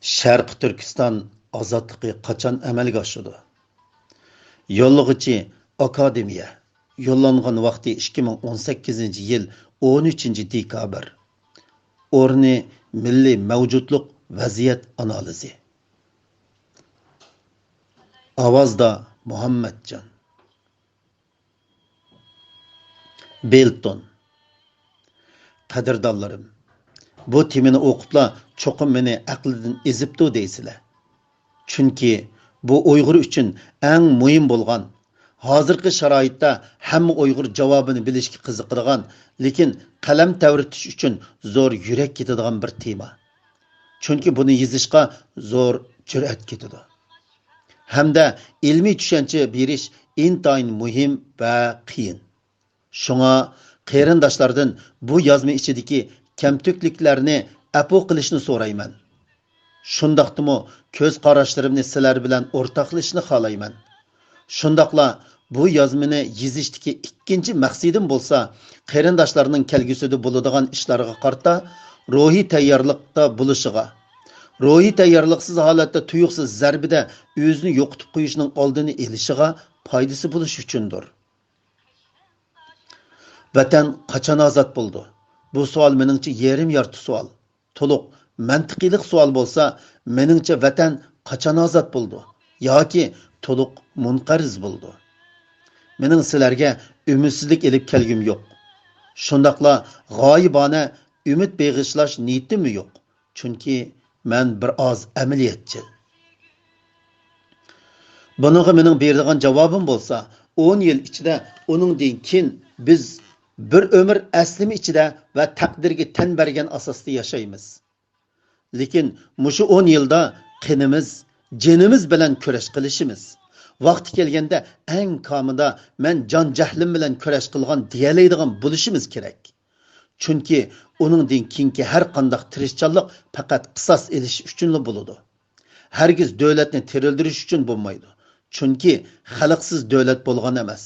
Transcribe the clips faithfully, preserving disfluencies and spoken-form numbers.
شەرقىي تۈركىستان ئازادلىقى قاچان ئەمەلگە ئاشىدۇ؟ يوللىغۇچى ئاكادېمىيە. يوللانغان ۋاقتى ئىككى مىڭ ئون سەككىزىنچى يىل ئون ئۈچىنچى دېكابىر. ئورنى مىللىي مەۋجۇتلۇق ۋەزىيەت ئانالىزى. ئاۋازدا مۇھەممەتجان. بىلتون. قەدىردانلىرىم، بۇ تېمىنى ئوقۇپلا چوقۇم مېنى ئەقلىدىن ئېزىپتۇ دەيسىلەر. چۈنكى بۇ ئۇيغۇر ئۈچۈن ئەڭ مۇھىم بولغان، ھازىرقى شارائىتتا ھەممە ئۇيغۇر جاۋابىنى بىلىشكە قىزىقىدىغان، لېكىن قەلەم تەۋرىتىش ئۈچۈن زور يۈرەك كېتىدىغان بىر تېما. چۈنكى بۇنى يېزىشقا زور جۈرئەت كېتىدۇ. ھەمدە ئىلمىي چۈشەنچە بېرىش ئىنتايىن مۇھىم ۋە قىيىن. شۇڭا قېرىنداشلاردىن بۇ يازما ئىچىدىكى كەمتۈكلۈكلەرنى ئەپۇ قىلىشنى سورايمەن. شۇنداقتىمۇ كۆز قاراشلىرىمنى سىلەر بىلەن ئورتاقلىشىشنى خالايمەن. شۇنداقلا بۇ يازمىنى يېزىشتىكى ئىككىنچى مەقسىتىم بولسا، قېرىنداشلارنىڭ كەلگۈسىدە بولىدىغان ئىشلارغا قارىتا روھىي تەييارلىقتا بولۇشىغا، روھىي تەييارلىقسىز ھالەتتە تۇيۇقسىز زەربىدە ئۆزىنى يوقىتىپ قويۇشنىڭ ئالدىنى ئېلىشىغا پايدىسى بولۇشى ئۈچۈندۇر. ۋەتەن قاچان ئازاد بولىدۇ؟ بۇ سوئال مېنىڭچە يېرىم يارتى سوئال. تولۇق مەنتىقىيلىق سوئال بولسا، مېنىڭچە ۋەتەن قاچان ئازاد بولىدۇ؟ ياكى تولۇق مۇنقەرز بولىدۇ؟ مېنىڭ سىلەرگە ئۈمىدسىزلىك ئېلىپ كەلگۈم يوق. شۇنداقلا غايىبانە ئۈمىد بېغىشلاش نىيىتىممۇ يوق. چۈنكى مەن بىر ئاز ئەمەلىيەتچىل. بۇنىڭغا مېنىڭ بېرىدىغان جاۋابىم بولسا، ئون يىل ئىچىدە، ئۇنىڭدىن كېيىن بىز بىر ئۆمۈر ئەسلىمە ئىچىدە ۋە تەقدىرگە تەن بەرگەن ئاساستا ياشايمىز. لېكىن مۇشۇ ئون يىلدا قېنىمىز، جېنىمىز بىلەن كۈرەش قىلىشىمىز، ۋاقتى كەلگەندە ئەڭ كامىدا مەن جان جەھلىم بىلەن كۈرەش قىلغان دېيەلەيدىغان بولۇشىمىز كېرەك. چۈنكى ئۇنىڭدىن كېيىنكى ھەر قانداق تىرىشچانلىق پەقەت قىساس ئېلىش ئۈچۈنلا بولىدۇ. ھەرگىز دۆلەتنى تىرىلدۈرۈش ئۈچۈن بولمايدۇ. چۈنكى خەلقسىز دۆلەت بولغان ئەمەس.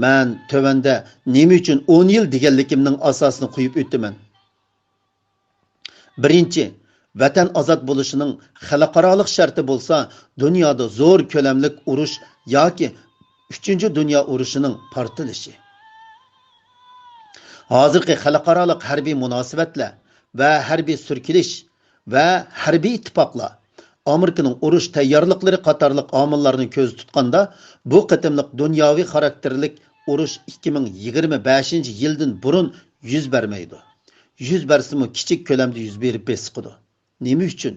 مەن تۆۋەندە نېمە ئۈچۈن ئون يىل دېگەنلىكىمنىڭ ئاساسىنى قويۇپ ئۆتىمەن. بىرىنچى، ۋەتەن ئازاد بولۇشىنىڭ خەلقئارالىق شەرتى بولسا، دۇنيادا زور كۆلەملىك ئۇرۇش ياكى ئۈچىنچى دۇنيا ئۇرۇشىنىڭ پارتلىشى. ھازىرقى خەلقئارالىق ھەربىي مۇناسىۋەتلەر ۋە ھەربىي سۈركىلىش ۋە ھەربىي ئىتتىپاقلار، ئامېرىكىنىڭ ئۇرۇش تەييارلىقلىرى قاتارلىق ئامىللارنى كۆزدە تۇتقاندا، بۇ قېتىملىق دۇنياۋى خاراكتېرلىك ئۇرۇش ئىككى مىڭ يىگىرمە بەشىنچى يىلدىن بۇرۇن يۈز بەرمەيدۇ. يۈز بەرسىمۇ كىچىك كۆلەمدە يۈز بېرىپ بېسىقىدۇ. نېمە ئۈچۈن؟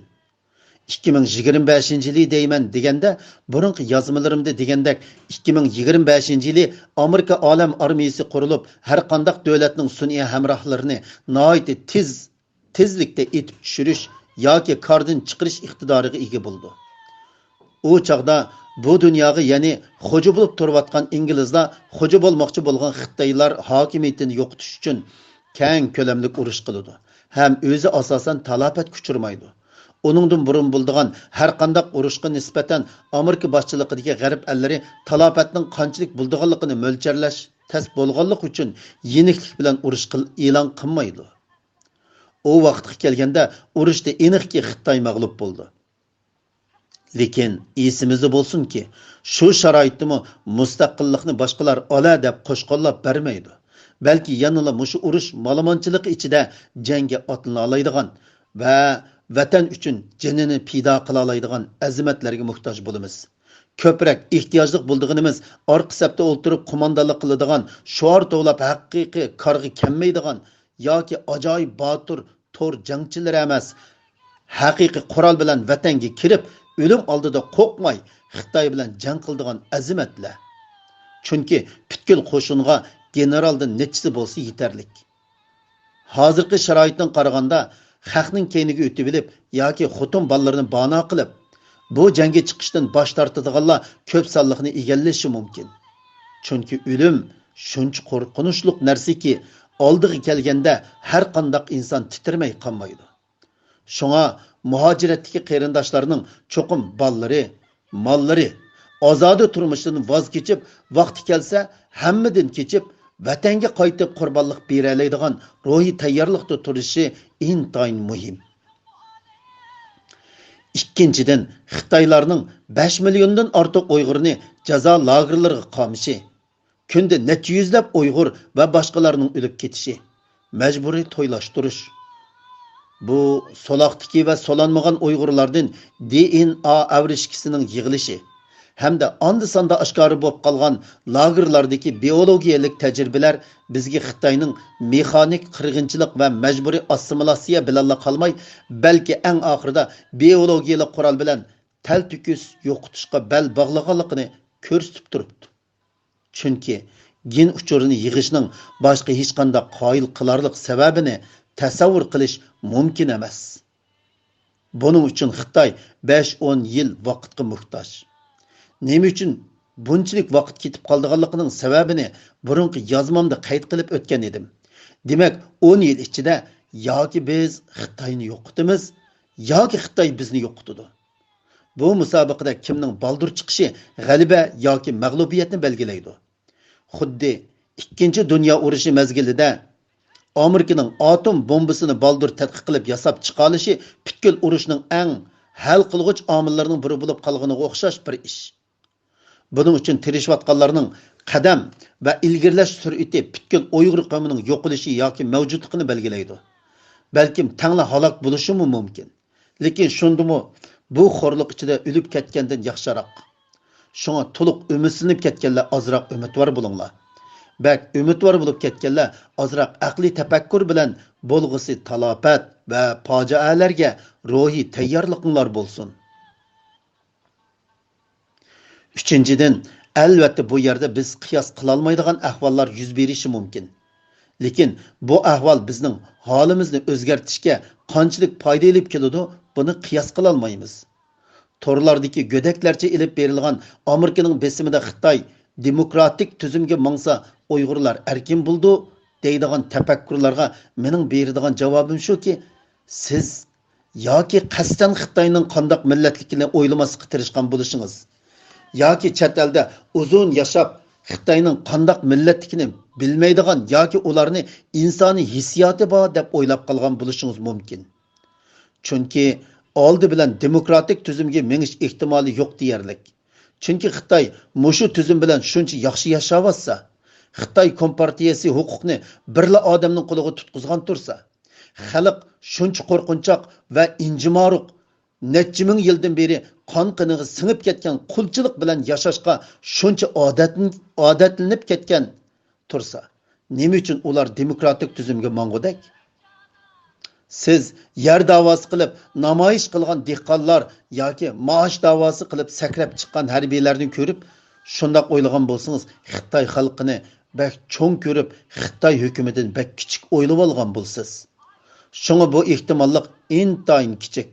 ئىككى مىڭ يىگىرمە بەشىنچى يىلى دەيمەن دېگەندە، بۇرۇنقى يازمىلىرىمدا دېگەندەك، ئىككى مىڭ يىگىرمە بەشىنچى يىلى ئامېرىكا ئالەم ئارمىيىسى قۇرۇلۇپ، ھەر قانداق دۆلەتنىڭ سۈنئىي ھەمراھلىرىنى ناھايىتى تېز، تېزلىكتە ئېتىپ چۈشۈرۈش ياكى كاردىن چىقىرىش ئىقتىدارىغا ئىگە بولىدۇ. ئۇ چاغدا بۇ دۇنياغا، يەنى خوجا بولۇپ تۇرۇۋاتقان ئىنگلىزلار خوجا بولماقچى بولغان خىتايلار ھاكىمىيىتىنى يوقىتىش ئۈچۈن كەڭ كۆلەملىك ئۇرۇش قىلىدۇ ھەم ئۆزى ئاساسەن تالاپەتكە ئۇچرىمايدۇ. ئۇنىڭدىن بۇرۇن بولىدىغان ھەر قانداق ئۇرۇشقا نىسبەتەن ئامېرىكا باشچىلىقىدىكى غەرب ئەللىرى تالاپەتنىڭ قانچىلىك بولىدىغانلىقىنى مۆلچەرلەش تەس بولغانلىقى ئۈچۈن يېنىكلىك بىلەن ئۇرۇش قىل-، ئېلان قىلمايدۇ. ئۇ ۋاقىتقا كەلگەندە ئۇرۇشتا ئېنىقكى خىتاي مەغلۇپ بولىدۇ. لېكىن ئېسىمىزدە بولسۇنكى، شۇ شارائىتتىمۇ مۇستەقىللىقنى باشقىلار ئالە دەپ قوش قوللاپ بەرمەيدۇ. بەلكى يەنىلا مۇشۇ ئۇرۇش مالىمانچىلىقى ئىچىدە جەڭگە ئاتلىنالايدىغان ۋە ۋەتەن ئۈچۈن جېنىنى پىدا قىلالايدىغان ئەزىمەتلەرگە موھتاج بولىمىز. كۆپرەك ئېھتىياجلىق بولىدىغىنىمىز ئارقا سەپتە ئولتۇرۇپ قوماندانلىق قىلىدىغان، شوئار توۋلاپ ھەقىقىي كارغا كەلمەيدىغان ياكى ئاجايىپ باتۇر تور جەڭچىلىرى ئەمەس، ھەقىقىي قورال بىلەن ۋەتەنگە كىرىپ، ئۆلۈم ئالدىدا قورقماي خىتاي بىلەن جەڭ قىلىدىغان ئەزىمەتلەر. چۈنكى پۈتكۈل قوشۇنغا گېنېرالدىن نەچچىسى بولسا يېتەرلىك. ھازىرقى شارائىتتىن قارىغاندا، خەقنىڭ كەينىگە ئۆتۈۋېلىپ ياكى خوتۇن بالىلىرىنى بانا قىلىپ، بۇ جەڭگە چىقىشتىن باش تارتىدىغانلار كۆپ سانلىقنى ئىگىلىشى مۇمكىن. چۈنكى ئۆلۈم شۇنچە قورقۇنچلۇق نەرسىكى، ئالدىغا كەلگەندە ھەر قانداق ئىنسان تىترىمەي قالمايدۇ. شۇڭا مۇھاجىرەتتىكى قېرىنداشلارنىڭ چوقۇم بالىلىرى، ماللىرى، ئازادە تۇرمۇشىدىن ۋاز كېچىپ، ۋاقتى كەلسە ھەممىدىن كېچىپ، ۋەتەنگە قايتىپ قۇربانلىق بېرەلەيدىغان روھىي تەييارلىقتا تۇرۇشى ئىنتايىن مۇھىم. ئىككىنچىدىن، خىتايلارنىڭ بەش مىليوندىن ئارتۇق ئۇيغۇرنى جازا لاگېرلىرىغا قامىشى، كۈندە نەچچە يۈزلەپ ئۇيغۇر ۋە باشقىلارنىڭ ئۆلۈپ كېتىشى، مەجبۇرىي تويلاشتۇرۇش. بۇ سولاقتىكى ۋە سولانمىغان ئۇيغۇرلاردىن دى ئېن ئا ئاۋرىشكىسىنىڭ يىغىلىشى ھەمدە ئاندا-ساندا ئاشكارا بولۇپ قالغان لاگېرلاردىكى بىئولوگىيەلىك تەجرىبىلەر بىزگە خىتاينىڭ مېخانىك قىرغىنچىلىق ۋە مەجبۇرىي ئاسسىمىلاتسىيە بىلەنلا قالماي، بەلكى ئەڭ ئاخىرىدا بىئولوگىيەلىك قورال بىلەن تەلتۆكۈس يوقىتىشقا بەل باغلىغانلىقىنى كۆرسىتىپ تۇرۇپتۇ. چۈنكى گېن ئۇچۇرىنى يىغىشنىڭ باشقا ھېچقانداق قايىل قىلارلىق سەۋەبىنى تەسەۋۋۇر قىلىش مۇمكىن ئەمەس. بۇنىڭ ئۈچۈن خىتاي بەش-ئون يىل ۋاقىتقا موھتاج. نېمە ئۈچۈن بۇنچىلىك ۋاقىت كېتىپ قالىدىغانلىقىنىڭ سەۋەبىنى بۇرۇنقى يازمامدا قەيت قىلىپ ئۆتكەن ئىدىم. دېمەك، ئون يىل ئىچىدە ياكى بىز خىتاينى يوقىتىمىز، ياكى خىتاي بىزنى يوقىتىدۇ. بۇ مۇسابىقىدە كىمنىڭ بالدۇر چىقىشى غەلىبە ياكى مەغلۇبىيەتنى بەلگىلەيدۇ. خۇددى ئىككىنچى دۇنيا ئۇرۇشى مەزگىلىدە ئامېرىكىنىڭ ئاتوم بومبىسىنى بالدۇر تەتقىق قىلىپ ياساپ چىقالىشى پۈتكۈل ئۇرۇشنىڭ ئەڭ ھەل قىلغۇچ ئامىللىرىنىڭ بىرى بولۇپ قالغىنىغا ئوخشاش بىر ئىش. بۇنىڭ ئۈچۈن تىرىشىۋاتقانلارنىڭ قەدەم ۋە ئىلگىرىلەش سۈرئىتى پۈتكۈل ئۇيغۇر قەۋمىنىڭ يوقىلىشى ياكى مەۋجۇتلۇقىنى بەلگىلەيدۇ. بەلكىم تەڭلا ھالاك بولۇشىمۇ مۇمكىن. لېكىن شۇندىمۇ بۇ خورلۇق ئىچىدە ئۆلۈپ كەتكەندىن ياخشىراق. شۇڭا تولۇق ئۈمىدسىزلىنىپ كەتكەنلەر ئازراق ئۈمىدۋار بولۇڭلار. بەك ئۈمىدۋار بولۇپ كەتكەنلەر ئازراق ئەقلىي تەپەككۇر بىلەن بولغۇسى تالاپەت ۋە پاجىئەلەرگە روھىي تەييارلىقىڭلار بولسۇن. ئۈچىنچىدىن، ئەلۋەتتە بۇ يەردە بىز قىياس قىلالمايدىغان ئەھۋاللار يۈز بېرىشى مۇمكىن. لېكىن بۇ ئەھۋال بىزنىڭ ھالىمىزنى ئۆزگەرتىشكە قانچىلىك پايدا ئېلىپ كېلىدۇ، بۇنى قىياس قىلالمايمىز. تورلاردىكى گۆدەكلەرچە ئېلىپ بېرىلغان ئامېرىكىنىڭ بېسىمىدا خىتاي دېموكراتىك تۈزۈمگە ماڭسا ئۇيغۇرلار ئەركىن بولىدۇ دەيدىغان تەپەككۇرلارغا مېنىڭ بېرىدىغان جاۋابىم شۇكى، سىز ياكى قەستەن خىتاينىڭ قانداق مىللەتلىكىنى ئويلىماسلىققا تىرىشقان بولۇشىڭىز، ياكى چەت ئەلدە ئۇزۇن ياشاپ، خىتاينىڭ قانداق مىللەتلىكىنى بىلمەيدىغان ياكى ئۇلارنى ئىنسانىي ھېسسىياتى بار دەپ ئويلاپ قالغان بولۇشىڭىز مۇمكىن. چۈنكى ئالدى بىلەن دېموكراتىك تۈزۈمگە مېڭىش ئېھتىمالى يوق دېيەرلىك. چۈنكى خىتاي مۇشۇ تۈزۈم بىلەن شۇنچە ياخشى ياشاۋاتسا، خىتاي كومپارتىيەسى ھوقۇقنى بىرلا ئادەمنىڭ قولىغا تۇتقۇزغان تۇرسا، خەلق شۇنچە قورقۇنچاق ۋە ئىنجىمارۇق، نەچچە مىڭ يىلدىن بېرى قان قېنىغا سىڭىپ كەتكەن قۇلچىلىق بىلەن ياشاشقا شۇنچە ئادەتلىن-، ئادەتلىنىپ كەتكەن تۇرسا، نېمە ئۈچۈن ئۇلار دېموكراتىك تۈزۈمگە ماڭغۇدەك؟ سىز يەر داۋاسى قىلىپ نامايىش قىلغان دېھقانلار ياكى مائاش داۋاسى قىلىپ سەكرەپ چىققان ھەربىيلەرنى كۆرۈپ، شۇنداق ئويلىغان بولسىڭىز، خىتاي خەلقىنى بەك چوڭ كۆرۈپ، خىتاي ھۆكۈمىتىنى بەك كىچىك ئويلىۋالغان بولىسىز. شۇڭا بۇ ئېھتىماللىق ئىنتايىن كىچىك.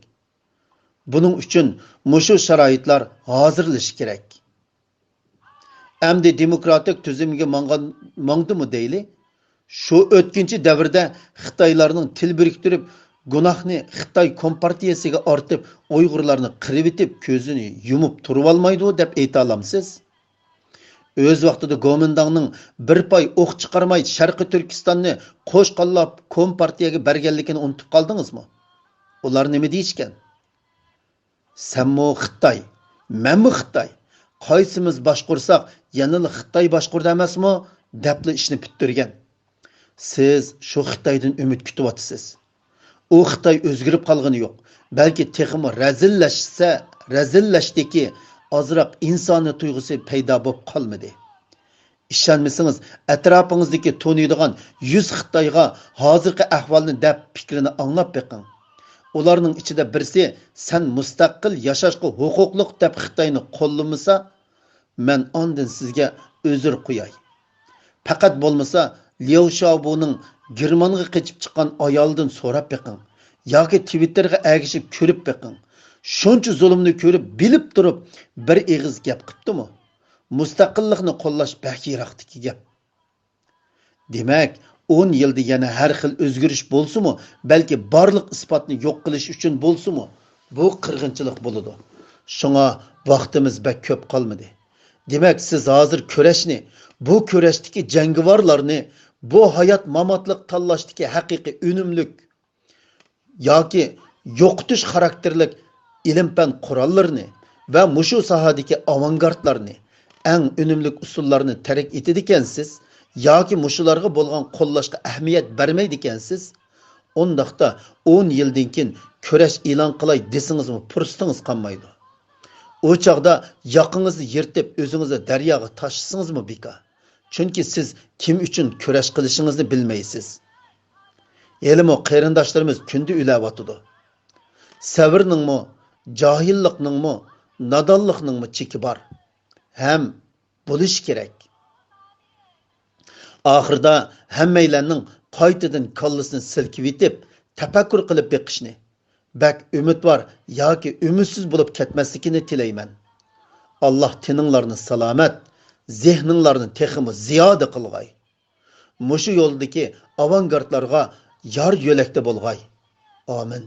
بۇنىڭ ئۈچۈن مۇشۇ شارائىتلار ھازىرلىشى كېرەك. ئەمدى دېموكراتىك تۈزۈمگە ماڭغان، ماڭدىمۇ دەيلى؟ شۇ ئۆتكۈنچى دەۋردە خىتايلارنىڭ تىل بىرىكتۈرۈپ، گۇناھنى خىتاي كومپارتىيەسىگە ئارتىپ، ئۇيغۇرلارنى قىرىۋېتىپ، كۆزىنى يۇمۇپ تۇرۇۋالمايدۇ دەپ ئېيتالامسىز؟ ئۆز ۋاقتىدا گومىنداڭنىڭ بىر پاي ئوق چىقارماي شەرقىي تۈركىستاننى قوش قوللاپ كومپارتىيەگە بەرگەنلىكىنى ئۇنتۇپ قالدىڭىزمۇ؟ ئۇلار نېمە دېيىشكەن؟ سەنمۇ خىتاي، مەنمۇ خىتاي. قايسىمىز باشقۇرساق، يەنىلا خىتاي باشقۇرىدۇ ئەمەسمۇ؟ دەپلا ئىشنى پۈتتۈرگەن. سىز شۇ خىتايدىن ئۈمىد كۈتۈۋاتىسىز. ئۇ خىتاي ئۆزگىرىپ قالغىنى يوق، بەلكى تېخىمۇ رەزىللەشسە، رەزىللەشتىكى ئازراق ئىنسانىي تۇيغۇسى پەيدا بولۇپ قالمىدى. ئىشەنمىسىڭىز، ئەتراپىڭىزدىكى تونۇيدىغان يۈز خىتايغا ھازىرقى ئەھۋالنى دەپ پىكرىنى ئاڭلاپ بېقىڭ. ئۇلارنىڭ ئىچىدە بىرسى، سەن مۇستەقىل ياشاشقا ھوقۇقلۇق دەپ خىتاينى قوللىمىسا، مەن ئاندىن سىزگە ئۆزۈر قوياي. پەقەت بولمىسا لياۋ شياۋبۇنىڭ گېرمانغا قېچىپ چىققان ئايالىدىن سوراپ بېقىڭ ياكى تىۋىتتېرغا ئەگىشىپ كۆرۈپ بېقىڭ. شۇنچە زۇلۇمنى كۆرۈپ، بىلىپ تۇرۇپ بىر ئېغىز گەپ قىپتۇمۇ؟ مۇستەقىللىقنى قوللاش بەك يىراقتىكى گەپ. دېمەك، ئون يىلدا يەنە ھەر خىل ئۆزگىرىش بولسىمۇ، بەلكى بارلىق ئىسپاتنى يوق قىلىش ئۈچۈن بولسىمۇ، بۇ قىرغىنچىلىق بولىدۇ. شۇڭا ۋاقتىمىز بەك كۆپ قالمىدى. دېمەك، سىز ھازىر كۈرەشنى، بۇ كۈرەشتىكى جەڭگىۋارلارنى، بۇ ھايات-ماماتلىق تاللاشتىكى ھەقىقىي ئۈنۈملۈك ياكى يوقىتىش خاراكتېرلىك ئىلىم-پەن قوراللىرىنى ۋە مۇشۇ ساھەدىكى ئاۋانگارتلارنى، ئەڭ ئۈنۈملۈك ئۇسۇللارنى تەرك ئېتىدىكەنسىز ياكى مۇشۇلارغا بولغان قوللاشقا ئەھمىيەت بەرمەيدىكەنسىز، ئۇنداقتا ئون يىلدىن كېيىن كۈرەش ئېلان قىلاي دېسىڭىزمۇ پۇرسىتىڭىز قالمايدۇ. ئۇ چاغدا ياقىڭىزنى يىرتىپ، ئۆزىڭىزنى دەرياغا تاشلىسىڭىزمۇ بىكار. چۈنكى سىز كىم ئۈچۈن كۈرەش قىلىشىڭىزنى بىلمەيسىز. ھېلىمۇ قېرىنداشلىرىمىز كۈندە ئۆلۈۋاتىدۇ. سەۋرنىڭمۇ، جاھىللىقنىڭمۇ، نادانلىقنىڭمۇ چېكى بار. ھەم بولۇشى كېرەك. ئاخىرىدا ھەممەيلەننىڭ قايتىدىن كاللىسىنى سىلكىۋېتىپ، تەپەككۇر قىلىپ بېقىشنى، بەك ئۈمىدۋار ياكى ئۈمىدسىز بولۇپ كەتمەسلىكىنى تىلەيمەن. ئاللاھ تېنىڭلارنى سالامەت، زېھنىڭلارنى تېخىمۇ زىيادە قىلغاي. مۇشۇ يولدىكى ئاۋانگارتلارغا يار يۆلەكتە بولغاي. ئامىن.